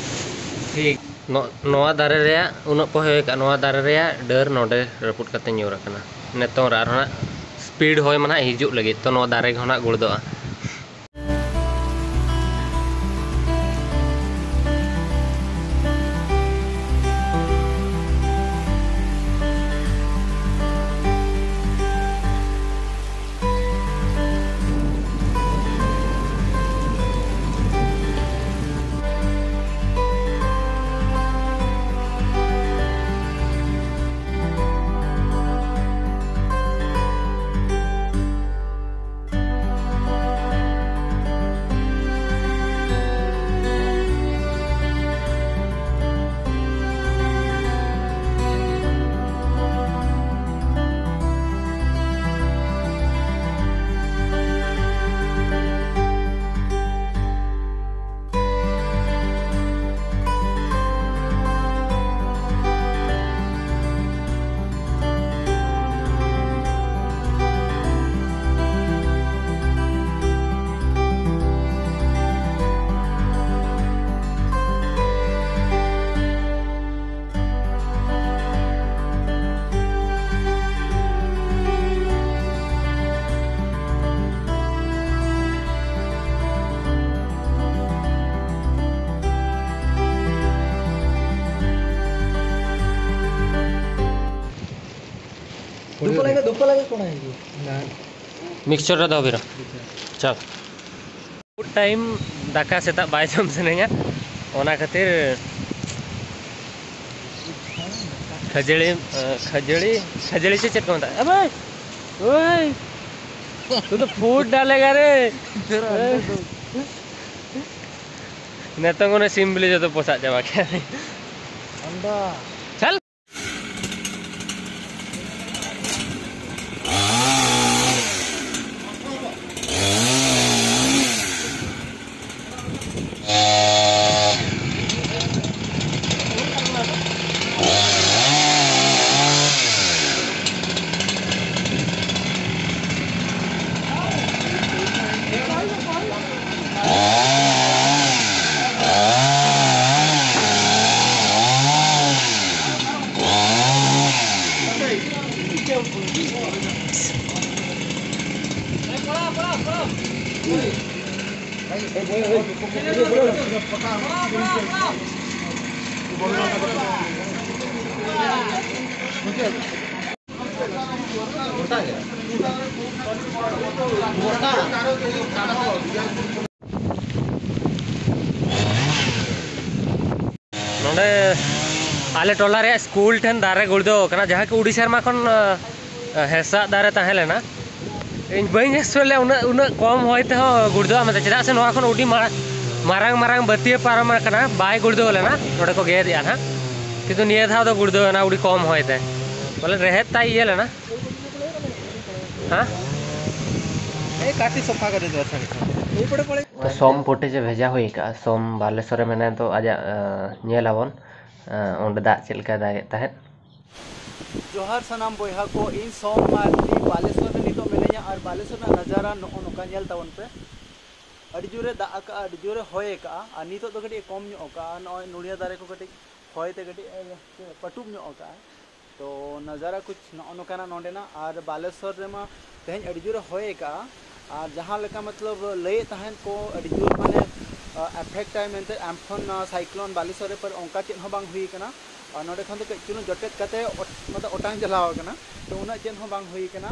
ᱴᱷᱤᱠ᱾ ᱱᱚ-, ᱱᱚᱣᱟ ᱫᱟᱨᱮ ᱨᱮᱭᱟᱜ ᱩᱱᱟᱹᱜ ᱯᱮ ᱦᱚᱭ ᱟᱠᱟᱫ, ᱱᱚᱣᱟ ᱫᱟᱨᱮ ᱨᱮᱭᱟᱜ ᱰᱟᱹᱨ ᱱᱚᱰᱮ ᱨᱟᱹᱯᱩᱫ ᱠᱟᱛᱮ ᱧᱩᱨ ᱟᱠᱟᱱᱟ᱾ ᱱᱤᱛᱚᱝ ᱨᱮ ᱟᱨᱦᱚᱸ ᱱᱟᱜ speed ᱦᱚᱭ ᱢᱟ ᱱᱟᱜ ᱦᱤᱡᱩᱜ ᱞᱟᱹᱜᱤᱫ, ᱛᱚ ᱱᱚᱣᱟ ᱫᱟᱨᱮ ᱜᱮ ᱦᱚᱸ ᱱᱟᱜ ᱜᱩᱲᱫᱚᱜᱼᱟ᱾ ᱫᱩᱯᱟᱹᱞᱟᱜ ᱜᱮ, ᱫᱩᱯᱟᱹᱞᱟᱜ ᱜᱮ ᱠᱚᱲᱟ ᱦᱤᱡᱩᱜ᱾ ᱢᱤᱠᱥᱪᱟᱨ ᱨᱮ ᱫᱚᱦᱚ ᱵᱤᱱ᱾ ᱪᱟᱞ᱾ ᱯᱷᱩᱰ ᱴᱟᱭᱤᱢ ᱫᱟᱠᱟ ᱥᱮᱛᱟᱜ ᱵᱟᱭ ᱡᱚᱢ ᱥᱟᱱᱟᱧᱟ᱾ ᱚᱱᱟ ᱠᱷᱟᱹᱛᱤᱨ ᱠᱷᱟᱹᱡᱟᱹᱲᱤ, ᱮ, ᱠᱷᱟᱹᱡᱟᱹᱲᱤ, ᱠᱷᱟᱹᱡᱟᱹᱲᱤ ᱪᱮ ᱪᱮᱫ ᱠᱚ ᱢᱮᱛᱟᱜᱼᱟ? ᱮ ᱵᱷᱟᱭ, ᱳᱭ, ᱛᱩ ᱫᱚ ᱯᱷᱩᱰ ᱰᱟᱞᱮᱜᱟ ᱨᱮ᱾ ᱱᱤᱛᱚᱝ ᱚᱱᱮ ᱥᱤᱢ ᱵᱤᱞᱤ ᱡᱚᱛᱚ ᱯᱚᱥᱟᱜ ᱪᱟᱵᱟ ᱠᱮᱫᱟ᱾ ᱟᱱᱰᱟ᱾ ᱪᱟᱞ᱾ ᱱᱚᱰᱮ ᱟᱞᱮ ᱴᱚᱞᱟ ᱨᱮᱭᱟᱜ ᱥᱠᱩᱞ ᱴᱷᱮᱱ ᱫᱟᱨᱮ ᱜᱩᱲᱫᱟᱹᱣ ᱟᱠᱟᱱᱟ, ᱡᱟᱦᱟᱸ ᱠᱤ ᱩᱰᱤ ᱥᱮᱨᱢᱟ ᱠᱷᱚᱱ, ᱟ, ᱦᱮᱸᱥᱟᱜ ᱫᱟᱨᱮ ᱛᱟᱦᱮᱸ ᱞᱮᱱᱟ᱾ ᱤᱧ ᱵᱟᱹᱧ expect ᱞᱮᱫᱟ ᱩᱱᱟᱹᱜ, ᱩᱱᱟᱹᱜ ᱠᱚᱢ ᱦᱚᱭ ᱛᱮᱦᱚᱸ ᱜᱩᱲᱫᱟᱹᱣ ᱢᱮᱱᱛᱮ, ᱪᱮᱫᱟᱜ ᱥᱮ ᱱᱚᱣᱟ ᱠᱷᱚᱱ ᱟᱹᱰᱤ ᱢᱟᱲᱟᱝ, ᱢᱟᱨᱟᱝ ᱢᱟᱨᱟᱝ ᱵᱟᱹᱛᱤᱭᱟᱹ ᱯᱟᱨᱚᱢ ᱟᱠᱟᱱᱟ, ᱵᱟᱭ ᱜᱩᱲᱫᱟᱹᱣ ᱞᱮᱱᱟ, ᱱᱚᱰᱮ ᱠᱚ ᱜᱮᱫ ᱮᱫᱼᱟ ᱱᱟᱦᱟᱜ, ᱠᱤᱱᱛᱩ ᱱᱤᱭᱟᱹ ᱫᱷᱟᱣ ᱫᱚ ᱜᱩᱲᱫᱟᱹᱣ ᱮᱱᱟ ᱟᱹᱰᱤ ᱠᱚᱢ ᱦᱚᱭ ᱛᱮ, ᱵᱚᱞᱮ ᱨᱮᱦᱮᱫ ᱛᱟᱭ ᱤᱭᱟᱹ ᱞᱮᱱᱟ᱾ ᱦᱮᱸ? ᱮᱭ ᱠᱟᱹᱴᱤᱡ ᱥᱚᱯᱷᱟ ᱠᱚᱨᱮ ᱫᱚ ᱟᱪᱪᱷᱟ ᱜᱮ᱾ ᱛᱚ ᱥᱳᱢ ᱯᱷᱩᱴᱮᱡᱽ ᱮ ᱵᱷᱮᱡᱟ ᱦᱩᱭ ᱟᱠᱟᱫᱼᱟ᱾ ᱥᱳᱢ ᱵᱟᱞᱮᱥᱚᱨ ᱨᱮ ᱢᱮᱱᱟᱭᱟ, ᱛᱚ ᱟᱡᱟᱜ, ᱟᱸ, ᱧᱮᱞ ᱟᱵᱚᱱ, ᱟᱸ, ᱚᱸᱰᱮ ᱫᱟᱜ ᱪᱮᱫ ᱞᱮᱠᱟᱭ ᱫᱟᱜᱮᱫ ᱛᱟᱦᱮᱸᱫ᱾ ᱡᱚᱦᱟᱨ ᱥᱟᱱᱟᱢ ᱵᱚᱭᱦᱟ ᱠᱚ, ᱤᱧ ᱥᱳᱢ ᱢᱟᱨᱰᱤ ᱵᱟᱞᱮᱥᱚᱨ ᱨᱮ ᱱᱤᱛᱚᱜ ᱢᱤᱱᱟᱹᱧᱟ ᱟᱨ ᱵᱟᱞᱮᱥᱚᱨ ᱨᱮᱱᱟᱜ ᱱᱟᱡᱟᱨᱟ ᱱᱚᱜᱼᱚ ᱱᱚᱝᱠᱟ ᱧᱮᱞ ᱛᱟᱵᱚᱱ ᱯᱮ᱾ ᱟᱹᱰᱤ ᱡᱳᱨᱮ ᱫᱟᱜ ᱟᱠᱟᱜᱼᱟ, ᱟᱹᱰᱤ ᱡᱳᱨᱮ ᱦᱚᱭ ᱟᱠᱟᱜᱼᱟ ᱟᱨ ᱱᱤᱛᱚᱜ ᱫᱚ ᱠᱟᱹᱴᱤᱡ ᱮ ᱠᱚᱢ ᱧᱚᱜ ᱟᱠᱟᱜᱼᱟ᱾ ᱱᱚᱜᱼᱚᱭ ᱱᱚᱲᱤᱭᱟ ᱫᱟᱨᱮ ᱠᱚ ᱠᱟᱹᱴᱤᱡ ᱦᱚᱭ ᱛᱮ ᱠᱟᱹᱴᱤᱡ ᱮ ᱯᱟᱹᱴᱩᱵ ᱧᱚᱜ ᱟᱠᱟᱜᱼᱟ᱾ ᱛᱚ ᱱᱟᱡᱟᱨᱟ ᱠᱩᱪ ᱱᱚᱜᱼᱚ ᱱᱚᱝᱠᱟᱱᱟᱜ ᱱᱚᱸᱰᱮᱱᱟᱜ᱾ ᱟᱨ ᱵᱟᱞᱮᱥᱚᱨ ᱨᱮᱢᱟ ᱛᱮᱦᱮᱧ ᱟᱹᱰᱤ ᱡᱳᱨᱮ ᱦᱚᱭ ᱟᱠᱟᱜᱼᱟ᱾ ᱟᱨ ᱡᱟᱦᱟᱸ ᱞᱮᱠᱟ ᱢᱚᱛᱞᱚᱵ ᱞᱟᱹᱭᱮᱫ ᱛᱟᱦᱮᱸᱫ ᱠᱚ ᱟᱹᱰᱤ ᱡᱳᱨ ᱢᱟᱱᱮ, ᱟ, ᱮᱯᱷᱮᱠᱴ ᱟᱭ ᱢᱮᱱᱛᱮ ᱟᱢᱯᱷᱚᱱ, ᱟ, ᱥᱟᱭᱠᱞᱳᱱ ᱵᱟᱞᱮᱥᱚᱨ ᱨᱮ, ᱯᱟᱨ ᱚᱱᱠᱟ ᱪᱮᱫ ᱦᱚᱸ ᱵᱟᱝ ᱦᱩᱭ ᱟᱠᱟᱱᱟ᱾ ᱟᱨ ᱱᱚᱸᱰᱮ ᱠᱷᱚᱱ ᱫᱚ ᱠᱟᱹᱡ ᱪᱩᱞᱩᱝ ᱡᱚᱴᱮᱫ ᱠᱟᱛᱮ ᱚᱴ-, ᱢᱚᱛᱞᱚᱵ ᱚᱴᱟᱝ ᱪᱟᱞᱟᱣ ᱟᱠᱟᱱᱟ᱾ ᱛᱚ ᱩᱱᱟᱹᱜ ᱪᱮᱫ ᱦᱚᱸ ᱵᱟᱝ ᱦᱩᱭ ᱟᱠᱟᱱᱟ᱾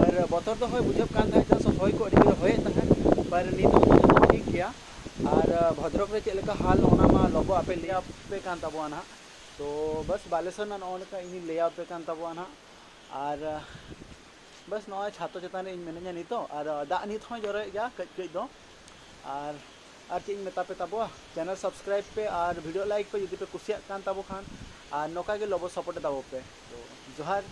ᱟᱨ ᱵᱚᱛᱚᱨ ᱫᱚ ᱦᱳᱭ ᱵᱩᱡᱷᱟᱹᱜ ᱠᱟᱱ ᱛᱟᱦᱮᱸᱫ, ᱪᱮᱫᱟᱜ ᱥᱮ ᱦᱚᱭ ᱠᱚ ᱟᱹᱰᱤ ᱡᱳᱨᱮ ᱦᱚᱭᱮᱫ ᱛᱟᱦᱮᱸᱫ᱾ ᱯᱟᱨ ᱱᱤᱛᱚᱜ ᱫᱚ ᱡᱚᱛᱚ ᱴᱷᱤᱠ ᱜᱮᱭᱟ᱾ ᱟᱨ ᱵᱷᱚᱫᱨᱚᱠ ᱨᱮ ᱪᱮᱫ ᱞᱮᱠᱟ ᱦᱟᱞ, ᱚᱱᱟ ᱢᱟ ᱞᱚᱵᱚ ᱟᱯᱮ ᱞᱟᱹᱭ ᱟᱯᱮ ᱠᱟᱱ ᱛᱟᱵᱚᱣᱟ ᱱᱟᱦᱟᱜ᱾ ᱛᱚ ᱵᱟᱥ ᱵᱟᱞᱮᱥᱚᱨ ᱨᱮᱱᱟᱜ ᱱᱚᱜᱼᱚ ᱱᱚᱝᱠᱟ ᱤᱧᱤᱧ ᱞᱟᱹᱭ ᱟᱯᱮ ᱠᱟᱱ ᱛᱟᱵᱚᱣᱟ ᱱᱟᱦᱟᱜ᱾ ᱟᱨ ᱵᱟᱥ ᱱᱚᱜᱼᱚᱭ ᱪᱷᱟᱛᱚ ᱪᱮᱛᱟᱱ ᱨᱮ ᱤᱧ ᱢᱤᱱᱟᱹᱧᱟ ᱱᱤᱛᱚᱜ, ᱟᱨ ᱫᱟᱜ ᱱᱤᱛ ᱦᱚᱸᱭ ᱡᱚᱨᱚᱭᱮᱫ ᱜᱮᱭᱟ ᱠᱟᱹᱡ ᱠᱟᱹᱡ ᱫᱚ᱾ ᱟᱨ ᱟᱨ ᱪᱮᱫ ᱤᱧ ᱢᱮᱛᱟ ᱯᱮ ᱛᱟᱵᱚᱣᱟ, ᱪᱮᱱᱮᱞ ᱥᱟᱵᱥᱠᱨᱟᱭᱤᱵᱽ ᱯᱮ ᱟᱨ ᱵᱷᱤᱰᱤᱭᱳ ᱞᱟᱭᱤᱠ ᱯᱮ ᱡᱩᱫᱤ ᱯᱮ ᱠᱩᱥᱤᱭᱟᱜ ᱠᱟᱱ ᱛᱟᱵᱚ ᱠᱷᱟᱱ, ᱟᱨ ᱱᱚᱝᱠᱟ ᱜᱮ ᱞᱚᱵᱚ ᱥᱟᱯᱳᱨᱴ ᱛᱟᱵᱚ ᱯᱮ᱾ ᱛᱚ ᱡᱚᱦᱟᱨ᱾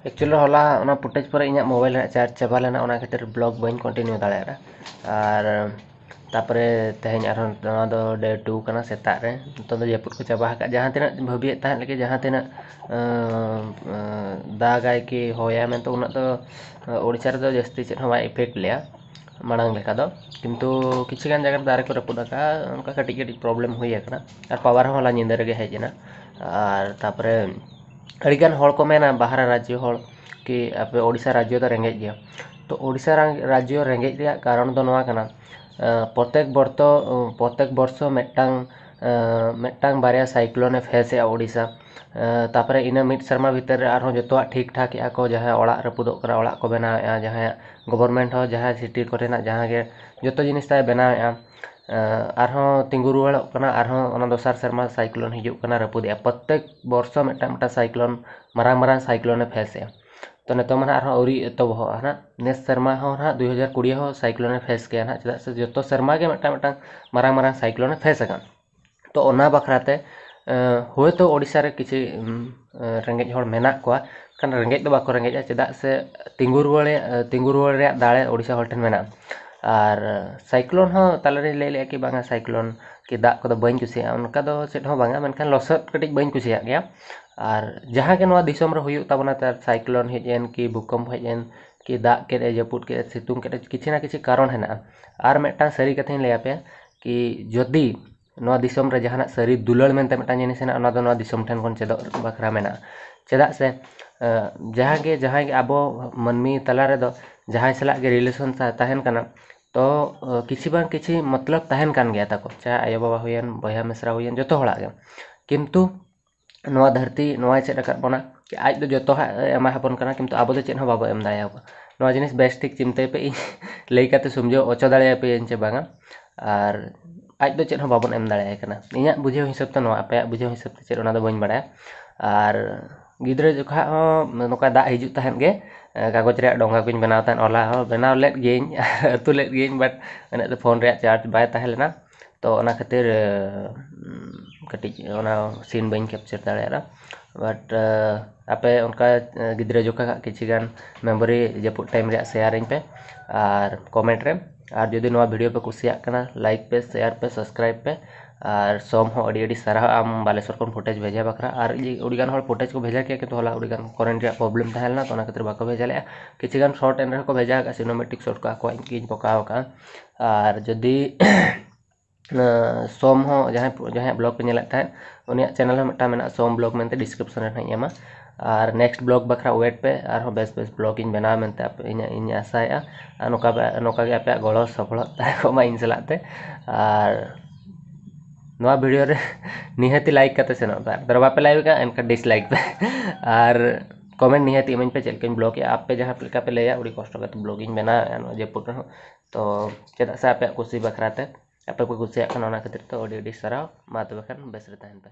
ᱮᱠᱪᱩᱭᱮᱞᱤ ᱦᱚᱞᱟ ᱚᱱᱟ ᱯᱷᱩᱴᱮᱡᱽ ᱯᱚᱨᱮ ᱤᱧᱟᱹᱜ ᱢᱳᱵᱟᱭᱤᱞ ᱨᱮᱱᱟᱜ ᱪᱟᱨᱡᱽ ᱪᱟᱵᱟ ᱞᱮᱱᱟ, ᱚᱱᱟ ᱠᱷᱟᱹᱛᱤᱨ ᱵᱞᱚᱜ ᱵᱟᱹᱧ ᱠᱚᱱᱴᱤᱱᱤᱭᱩ ᱫᱟᱲᱮᱭᱟᱫᱟ᱾ ᱟᱨ ᱛᱟᱯᱚᱨᱮ ᱛᱮᱦᱮᱧ ᱟᱨᱦᱚᱸ ᱱᱚᱣᱟ ᱫᱚ ᱰᱮ ᱴᱩ ᱠᱟᱱᱟ, ᱥᱮᱛᱟᱜ ᱨᱮ ᱱᱤᱛᱚᱜ ᱫᱚ ᱡᱟᱹᱯᱩᱫ ᱠᱚ ᱪᱟᱵᱟ ᱟᱠᱟᱫ᱾ ᱡᱟᱦᱟᱸ ᱛᱤᱱᱟᱹᱜ ᱵᱷᱟᱹᱵᱤᱭᱮᱫ ᱛᱟᱦᱮᱸᱫ ᱞᱮᱠᱟ ᱡᱟᱦᱟᱸ ᱛᱤᱱᱟᱹᱜ ᱟᱸ, ᱟᱸ, ᱫᱟᱜᱟᱭ ᱠᱤ ᱦᱚᱭᱟᱭ ᱢᱮᱱᱛᱮ ᱩᱱᱟᱹᱜ ᱫᱚ, ᱟᱸ, ᱳᱰᱤᱥᱟ ᱨᱮᱫᱚ ᱡᱟᱹᱥᱛᱤ ᱪᱮᱫ ᱦᱚᱸ ᱵᱟᱭ ᱤᱯᱷᱮᱠᱴ ᱞᱮᱭᱟ ᱢᱟᱲᱟᱝ ᱞᱮᱠᱟ ᱫᱚ᱾ ᱠᱤᱱᱛᱩ ᱠᱤᱪᱷᱩ ᱜᱟᱱ ᱡᱟᱭᱜᱟ ᱨᱮ ᱫᱟᱨᱮ ᱠᱚ ᱨᱟᱹᱯᱩᱫ ᱟᱠᱟᱫᱼᱟ, ᱚᱱᱠᱟ ᱠᱟᱹᱴᱤᱡ ᱠᱟᱹᱴᱤᱡ ᱯᱨᱚᱵᱞᱮᱢ ᱦᱩᱭ ᱟᱠᱟᱱᱟ᱾ ᱟᱨ ᱯᱟᱣᱟᱨ ᱦᱚᱸ ᱦᱚᱞᱟ ᱧᱤᱫᱟᱹ ᱨᱮᱜᱮ ᱦᱮᱡ ᱮᱱᱟ᱾ ᱟᱨ ᱛᱟᱯᱚᱨᱮ ᱟᱹᱰᱤᱜᱟᱱ ᱦᱚᱲ ᱠᱚ ᱢᱮᱱᱟ, ᱵᱟᱦᱨᱮ ᱨᱟᱡᱽᱡᱚ ᱦᱚᱲ, ᱠᱤ ᱟᱯᱮ ᱳᱰᱤᱥᱟ ᱨᱟᱡᱽᱡᱚ ᱫᱚ ᱨᱮᱸᱜᱮᱡ ᱜᱮᱭᱟ᱾ ᱛᱚ ᱳᱰᱤᱥᱟ ᱨᱟᱝ-, ᱨᱟᱡᱽᱡᱚ ᱨᱮᱸᱜᱮᱡ ᱨᱮᱭᱟᱜ ᱠᱟᱨᱚᱱ ᱫᱚ ᱱᱚᱣᱟ ᱠᱟᱱᱟ, ᱟᱸ, ᱯᱨᱚᱛᱮᱠ ᱵᱚᱨᱛᱚ-, ᱯᱨᱚᱛᱮᱠ ᱵᱚᱨᱥᱚ ᱢᱤᱫᱴᱟᱝ, ᱟᱸ, ᱢᱤᱫᱴᱟᱝ ᱵᱟᱨᱭᱟ ᱥᱟᱭᱠᱞᱳᱱ ᱮ ᱯᱷᱮᱥ ᱮᱜᱼᱟ ᱳᱰᱤᱥᱟ᱾ ᱟᱸ, ᱛᱟᱯᱚᱨᱮ ᱤᱱᱟᱹ ᱢᱤᱫ ᱥᱮᱨᱢᱟ ᱵᱷᱤᱛᱤᱨ ᱨᱮ ᱟᱨᱦᱚᱸ ᱡᱚᱛᱚᱣᱟᱜ ᱴᱷᱤᱠ ᱴᱷᱟᱠ ᱮᱜᱼᱟ ᱠᱚ, ᱡᱟᱦᱟᱸᱭ ᱚᱲᱟᱜ ᱨᱟᱹᱯᱩᱫᱚᱜ ᱠᱟᱱᱟ, ᱚᱲᱟᱜ ᱠᱚ ᱵᱮᱱᱟᱣᱮᱫᱼᱟ, ᱡᱟᱦᱟᱸᱭᱟᱜ ᱜᱚᱵᱷᱚᱨᱢᱮᱱᱴ ᱦᱚᱸ ᱡᱟᱦᱟᱸ ᱥᱤᱴᱤ ᱠᱚᱨᱮᱱᱟᱜ ᱡᱟᱦᱟᱸ ᱜᱮ ᱡᱚᱛᱚ ᱡᱤᱱᱤᱥ ᱛᱟᱭ ᱵᱮᱱᱟᱣᱮᱫᱼᱟ, ᱟᱸ, ᱟᱨᱦᱚᱸ ᱛᱤᱸᱜᱩ ᱨᱩᱣᱟᱹᱲᱚᱜ ᱠᱟᱱᱟ, ᱟᱨᱦᱚᱸ ᱚᱱᱟ ᱫᱚᱥᱟᱨ ᱥᱮᱨᱢᱟ ᱥᱟᱭᱠᱞᱳᱱ ᱦᱤᱡᱩᱜ ᱠᱟᱱᱟ, ᱨᱟᱹᱯᱩᱫᱮᱜᱼᱟ᱾ ᱯᱨᱚᱛᱮᱠ ᱵᱚᱨᱥᱚ ᱢᱤᱫᱴᱟᱝ ᱢᱤᱫᱴᱟᱝ ᱥᱟᱭᱠᱞᱳᱱ, ᱢᱟᱨᱟᱝ ᱢᱟᱨᱟᱝ ᱥᱟᱭᱠᱞᱳᱱ ᱮ ᱯᱷᱮᱥ ᱮᱜᱼᱟ᱾ ᱛᱚ ᱱᱤᱛᱚᱜ ᱢᱟ ᱱᱟᱦᱟᱜ ᱟᱨᱦᱚᱸ ᱟᱹᱣᱨᱤ ᱮᱛᱚᱦᱚᱵᱚᱜᱼᱟ ᱱᱟᱦᱟᱜ᱾ ᱱᱮᱥ ᱥᱮᱨᱢᱟ ᱦᱚᱸ ᱱᱟᱦᱟᱜ ᱫᱩᱭ ᱦᱟᱡᱟᱨ ᱠᱩᱲᱤ ᱦᱚᱸ ᱥᱟᱭᱠᱞᱳᱱ ᱮ ᱯᱷᱮᱥ ᱜᱮᱭᱟ ᱱᱟᱦᱟᱜ, ᱪᱮᱫᱟᱜ ᱥᱮ ᱡᱚᱛᱚ ᱥᱮᱨᱢᱟ ᱜᱮ ᱢᱤᱫᱴᱟᱝ ᱢᱤᱫᱴᱟᱝ ᱢᱟᱨᱟᱝ ᱢᱟᱨᱟᱝ ᱥᱟᱭᱠᱞᱳᱱ ᱮ ᱯᱷᱮᱥ ᱟᱠᱟᱱ᱾ ᱛᱚ ᱚᱱᱟ ᱵᱟᱠᱷᱨᱟ ᱛᱮ, ᱮᱸ, ᱦᱳᱭᱛᱳ ᱳᱰᱤᱥᱟ ᱨᱮ ᱠᱤᱪᱷᱩ, ᱩᱢ, ᱮᱸ, ᱨᱮᱸᱜᱮᱡ ᱦᱚᱲ ᱢᱮᱱᱟᱜ ᱠᱚᱣᱟ, ᱠᱷᱟᱱ ᱨᱮᱸᱜᱮᱡ ᱫᱚ ᱵᱟᱠᱚ ᱨᱮᱸᱜᱮᱡᱼᱟ, ᱪᱮᱫᱟᱜ ᱥᱮ ᱛᱤᱸᱜᱩ ᱨᱩᱣᱟᱹᱲ, ᱛᱤᱸᱜᱩ ᱨᱩᱣᱟᱹᱲ ᱨᱮᱭᱟᱜ ᱫᱟᱲᱮ ᱳᱰᱤᱥᱟ ᱦᱚᱲ ᱴᱷᱮᱱ ᱢᱮᱱᱟᱜᱼᱟ᱾ ᱟᱨ ᱥᱟᱭᱠᱞᱳᱱ ᱦᱚᱸ ᱛᱟᱞᱟᱨᱮᱧ ᱞᱟᱹᱭ ᱞᱮᱜᱼᱟ ᱠᱤ ᱵᱟᱝᱟ ᱥᱟᱭᱠᱞᱳᱱ ᱠᱤ ᱫᱟᱜ ᱠᱚᱫᱚ ᱵᱟᱹᱧ ᱠᱩᱥᱤᱭᱟᱜᱼᱟ, ᱚᱱᱠᱟ ᱫᱚ ᱪᱮᱫ ᱦᱚᱸ ᱵᱟᱝᱟ, ᱢᱮᱱᱠᱷᱟᱱ ᱞᱚᱥᱚᱫ ᱠᱟᱹᱴᱤᱡ ᱵᱟᱹᱧ ᱠᱩᱥᱤᱭᱟᱜ ᱜᱮᱭᱟ᱾ ᱟᱨ ᱡᱟᱦᱟᱸ ᱜᱮ ᱱᱚᱣᱟ ᱫᱤᱥᱚᱢ ᱨᱮ ᱦᱩᱭᱩᱜ ᱛᱟᱵᱚᱱᱟ, ᱛᱟᱨ ᱥᱟᱭᱠᱞᱳᱱ ᱦᱮᱡ ᱮᱱ ᱠᱤ ᱵᱷᱩᱠᱚᱢᱯ ᱦᱮᱡ ᱮᱱ ᱠᱤ ᱫᱟᱜ ᱠᱮᱫ ᱮ, ᱡᱟᱹᱯᱩᱫ ᱠᱮᱫ ᱮ, ᱥᱤᱛᱩᱝ ᱠᱮᱫ ᱮ, ᱠᱤᱪᱷᱩ ᱱᱟ ᱠᱤᱪᱷᱩ ᱠᱟᱨᱚᱱ ᱦᱮᱱᱟᱜᱼᱟ᱾ ᱟᱨ ᱢᱤᱫᱴᱟᱝ ᱥᱟᱹᱨᱤ ᱠᱟᱛᱷᱟᱧ ᱞᱟᱹᱭ ᱟᱯᱮᱭᱟ ᱠᱤ ᱡᱩᱫᱤ ᱱᱚᱣᱟ ᱫᱤᱥᱚᱢ ᱨᱮ ᱡᱟᱦᱟᱱᱟᱜ ᱥᱟᱹᱨᱤ ᱫᱩᱞᱟᱹᱲ ᱢᱮᱱᱛᱮ ᱢᱤᱫᱴᱟᱝ ᱡᱤᱱᱤᱥ ᱦᱮᱱᱟᱜᱼᱟ, ᱚᱱᱟ ᱫᱚ ᱱᱚᱣᱟ ᱫᱤᱥᱚᱢ ᱴᱷᱮᱱ ᱠᱷᱚᱱ ᱪᱮᱫᱚᱜ ᱵᱟᱠᱷᱨᱟ ᱢᱮᱱᱟᱜᱼᱟ᱾ ᱪᱮᱫᱟᱜ ᱥᱮ, ᱮᱸ, ᱡᱟᱦᱟᱸ ᱜᱮ, ᱡᱟᱦᱟᱸᱭ ᱜᱮ ᱟᱵᱚ ᱢᱟᱹᱱᱢᱤ ᱛᱟᱞᱟ ᱨᱮᱫᱚ ᱡᱟᱦᱟᱸᱭ ᱥᱟᱞᱟᱜ ᱜᱮ ᱨᱤᱞᱮᱥᱚᱱ ᱛᱟ-, ᱛᱟᱦᱮᱱ ᱠᱟᱱᱟ, ᱛᱚ, ᱮᱸ, ᱠᱤᱪᱷᱤ ᱵᱟᱝ ᱠᱤᱪᱷᱤ ᱢᱚᱛᱞᱚᱵ ᱛᱟᱦᱮᱱ ᱠᱟᱱ ᱜᱮᱭᱟ ᱛᱟᱠᱚ, ᱪᱟᱦᱮ ᱟᱭᱳᱼᱵᱟᱵᱟ ᱦᱩᱭᱮᱱ, ᱵᱚᱭᱦᱟ ᱢᱤᱥᱨᱟ ᱦᱩᱭᱮᱱ, ᱡᱚᱛᱚ ᱦᱚᱲᱟᱜ ᱜᱮ᱾ ᱠᱤᱱᱛᱩ ᱱᱚᱣᱟ ᱫᱷᱟᱹᱨᱛᱤ ᱱᱚᱣᱟᱭ ᱪᱮᱫ ᱟᱠᱟᱫ ᱵᱚᱱᱟ ᱠᱤ ᱟᱡ ᱫᱚ ᱡᱚᱛᱚᱣᱟᱜ ᱮ ᱮᱢᱟ ᱟᱵᱚᱱ ᱠᱟᱱᱟ, ᱠᱤᱱᱛᱩ ᱟᱵᱚ ᱫᱚ ᱪᱮᱫ ᱦᱚᱸ ᱵᱟᱵᱚ ᱮᱢ ᱫᱟᱲᱮᱭᱟᱠᱚ ᱠᱟᱱᱟ᱾ ᱱᱚᱣᱟ ᱡᱤᱱᱤᱥ ᱵᱮᱥ ᱴᱷᱤᱠ ᱪᱤᱱᱛᱟᱹᱭ ᱯᱮ, ᱤᱧ ᱞᱟᱹᱭ ᱠᱟᱛᱮ ᱥᱚᱢᱡᱷᱟᱹᱣ ᱦᱚᱪᱚ ᱫᱟᱲᱮᱭᱟᱯᱮᱭᱟᱹᱧ ᱪᱮ ᱵᱟᱝᱟ᱾ ᱟᱨ ᱟᱡ ᱫᱚ ᱪᱮᱫ ᱦᱚᱸ ᱵᱟᱵᱚᱱ ᱮᱢ ᱫᱟᱲᱮᱭᱟᱭ ᱠᱟᱱᱟ᱾ ᱤᱧᱟᱹᱜ ᱵᱩᱡᱷᱟᱹᱣ ᱦᱤᱥᱟᱹᱵ ᱛᱮ ᱱᱚᱣᱟ, ᱟᱯᱮᱭᱟᱜ ᱵᱩᱡᱷᱟᱹᱣ ᱦᱤᱥᱟᱹᱵ ᱛᱮ ᱪᱮᱫ, ᱚᱱᱟ ᱫᱚ ᱵᱟᱹᱧ ᱵᱟᱲᱟᱭᱟ᱾ ᱟᱨ ᱜᱤᱫᱽᱨᱟᱹ ᱡᱚᱠᱷᱟᱜ ᱦᱚᱸ ᱱᱚᱝᱠᱟ ᱫᱟᱜ ᱦᱤᱡᱩᱜ ᱛᱟᱦᱮᱸᱫ ᱜᱮ, ᱠᱟᱜᱚᱡᱽ ᱨᱮᱭᱟᱜ ᱰᱚᱸᱜᱟ ᱠᱚᱧ ᱵᱮᱱᱟᱣ ᱛᱟᱦᱮᱸᱫ, ᱚᱞᱟ ᱦᱚᱸ ᱵᱮᱱᱟᱣ ᱞᱮᱫ ᱜᱤᱭᱟᱹᱧ, ᱟᱹᱛᱩ ᱞᱮᱫ ᱜᱤᱭᱟᱹᱧ, but ᱩᱱᱟᱹᱜ ᱫᱚ ᱯᱷᱳᱱ ᱨᱮᱭᱟᱜ ᱪᱟᱨᱡᱽ ᱵᱟᱭ ᱛᱟᱦᱮᱸ ᱞᱮᱱᱟ᱾ ᱛᱚ ᱚᱱᱟ ᱠᱷᱟᱹᱛᱤᱨ ᱠᱟᱹᱴᱤᱡ ᱚᱱᱟ ᱥᱤᱱ ᱵᱟᱹᱧ ᱠᱮᱯᱪᱟᱨ ᱫᱟᱲᱮᱭᱟᱫᱟ᱾ But ᱟᱯᱮ ᱚᱱᱠᱟ ᱜᱤᱫᱽᱨᱟᱹ ᱡᱚᱠᱷᱟᱜ ᱠᱤᱪᱷᱤ ᱜᱟᱱ ᱢᱮᱢᱳᱨᱤ ᱡᱟᱹᱯᱩᱫ ᱴᱟᱭᱤᱢ ᱨᱮᱭᱟᱜ ᱥᱮᱭᱟᱨᱟᱹᱧ ᱯᱮ ᱟᱨ ᱠᱚᱢᱮᱱᱴ ᱨᱮ᱾ ᱟᱨ ᱡᱩᱫᱤ ᱱᱚᱣᱟ ᱵᱷᱤᱰᱤᱭᱳ ᱯᱮ ᱠᱩᱥᱤᱭᱟᱜ ᱠᱟᱱᱟ, ᱞᱟᱭᱤᱠ ᱯᱮ, ᱥᱮᱭᱟᱨ ᱯᱮ, ᱥᱟᱵᱥᱠᱨᱟᱭᱤᱵ ᱯᱮ᱾ ᱟᱨ ᱥᱳᱢ ᱦᱚᱸ ᱟᱹᱰᱤ ᱟᱹᱰᱤ ᱥᱟᱨᱦᱟᱣ ᱟᱢ ᱵᱟᱞᱮᱥᱚᱨ ᱠᱷᱚᱱ ᱯᱷᱩᱴᱮᱡᱽ ᱵᱷᱮᱡᱟ ᱵᱟᱠᱷᱨᱟ᱾ ᱟᱨ ᱤᱧ ᱟᱹᱰᱤ ᱜᱟᱱ ᱦᱚᱲ ᱯᱷᱩᱴᱮᱡᱽ ᱠᱚ ᱵᱷᱮᱡᱟ ᱠᱮᱭᱟ, ᱠᱤᱱᱛᱩ ᱦᱚᱞᱟ ᱟᱹᱰᱤ ᱜᱟᱱ ᱠᱚᱨᱮᱱᱴ ᱨᱮᱭᱟᱜ ᱯᱨᱚᱵᱞᱮᱢ ᱛᱟᱦᱮᱸ ᱞᱮᱱᱟ, ᱛᱚ ᱚᱱᱟ ᱠᱷᱟᱹᱛᱤᱨ ᱵᱟᱠᱚ ᱵᱷᱮᱡᱟ ᱞᱮᱫᱼᱟ᱾ ᱠᱤᱪᱷᱩ ᱜᱟᱱ ᱥᱚᱨᱴ ᱮᱱ ᱨᱮᱦᱚᱸ ᱠᱚ ᱵᱷᱮᱡᱟ ᱟᱠᱟᱫᱼᱟ, ᱥᱤᱱᱮᱢᱮᱴᱤᱠ ᱥᱚᱨᱴ ᱠᱚ ᱟᱠᱚᱣᱟᱜ ᱤᱧ ᱜᱤᱧ ᱯᱚᱠᱟᱣ ᱟᱠᱟᱫᱼᱟ᱾ ᱟᱨ ᱡᱩᱫᱤ ᱥᱳᱢ ᱦᱚᱸ ᱡᱟᱦᱟᱸᱭ ᱡᱟᱦᱟᱸᱭᱟᱜ ᱵᱞᱚᱜ ᱯᱮ ᱧᱮᱞᱮᱫ ᱛᱟᱦᱮᱸᱫ, ᱩᱱᱤᱭᱟᱜ ᱪᱮᱱᱮᱞ ᱦᱚᱸ ᱢᱤᱫᱴᱟᱝ ᱢᱮᱱᱟᱜᱼᱟ, ᱥᱳᱢ ᱵᱞᱚᱜ ᱢᱮᱱᱛᱮ, ᱰᱤᱥᱠᱨᱤᱯᱥᱚᱱ ᱨᱮ ᱦᱟᱸᱜ ᱤᱧ ᱮᱢᱟ᱾ ᱟᱨ ᱱᱮᱠᱥᱴ ᱵᱞᱚᱜ ᱵᱟᱠᱷᱨᱟ ᱣᱮᱴ ᱯᱮ, ᱟᱨᱦᱚᱸ ᱵᱮᱥ ᱵᱮᱥ ᱵᱞᱚᱜ ᱤᱧ ᱵᱮᱱᱟᱣᱟ ᱢᱮᱱᱛᱮ ᱟᱯᱮ ᱤᱧᱟᱹᱜ ᱤᱧ ᱟᱥᱟᱭᱮᱫᱼᱟ᱾ ᱟᱨ ᱱᱚᱝᱠᱟ ᱵᱮ- ᱱᱚᱝᱠᱟ ᱜᱮ ᱟᱯᱮᱭᱟᱜ ᱜᱚᱲᱚ ᱥᱚᱯᱚᱦᱚᱫ ᱛᱟᱦᱮᱸ ᱠᱚᱜ ᱢᱟ ᱤᱧ ᱥᱟᱞᱟᱜ ᱛᱮ᱾ ᱟᱨ ᱱᱚᱣᱟ ᱵᱷᱤᱰᱤᱭᱳ ᱨᱮ ᱱᱤᱦᱟᱹᱛᱤ ᱞᱟᱭᱤᱠ ᱠᱟᱛᱮ ᱥᱮᱱᱚᱜ ᱯᱮ, ᱟᱨ ᱵᱟᱯᱮ ᱞᱟᱭᱤᱠ ᱠᱟᱜᱼᱟ ᱮᱱᱠᱷᱟᱱ ᱰᱤᱥᱞᱟᱭᱤᱠ ᱯᱮ᱾ ᱟᱨ ᱠᱚᱢᱮᱱᱴ ᱱᱤᱦᱟᱹᱛᱤ ᱤᱢᱟᱹᱧ ᱯᱮ ᱪᱮᱫ ᱞᱮᱠᱟᱧ ᱵᱞᱚᱜ ᱮᱜᱼᱟ, ᱟᱯᱮ ᱡᱟᱦᱟᱸ ᱞᱮᱠᱟ ᱯᱮ ᱞᱟᱹᱭᱟ, ᱟᱹᱰᱤ ᱠᱚᱥᱴᱚ ᱠᱟᱛᱮ ᱵᱞᱚᱜ ᱤᱧ ᱵᱮᱱᱟᱣᱮᱫᱼᱟ ᱱᱚᱣᱟ ᱡᱟᱹᱯᱩᱫ ᱨᱮᱦᱚᱸ᱾ ᱛᱚ ᱪᱮᱫᱟᱜ ᱥᱮ ᱟᱯᱮᱭᱟᱜ ᱠᱩᱥᱤ ᱵᱟᱠᱷᱨᱟ ᱛᱮ, ᱟᱯᱮ ᱯᱮ ᱠᱩᱥᱤᱭᱟᱜ ᱠᱟᱱᱟ, ᱚᱱᱟ ᱠᱷᱟᱹᱛᱤᱨ ᱛᱮ ᱟᱹᱰᱤ ᱟᱹᱰᱤ ᱥᱟᱨᱦᱟᱣ᱾ ᱢᱟ ᱛᱚᱵᱮ ᱠᱷᱟᱱ ᱵᱮᱥ ᱨᱮ ᱛᱟᱦᱮᱱ ᱯᱮ᱾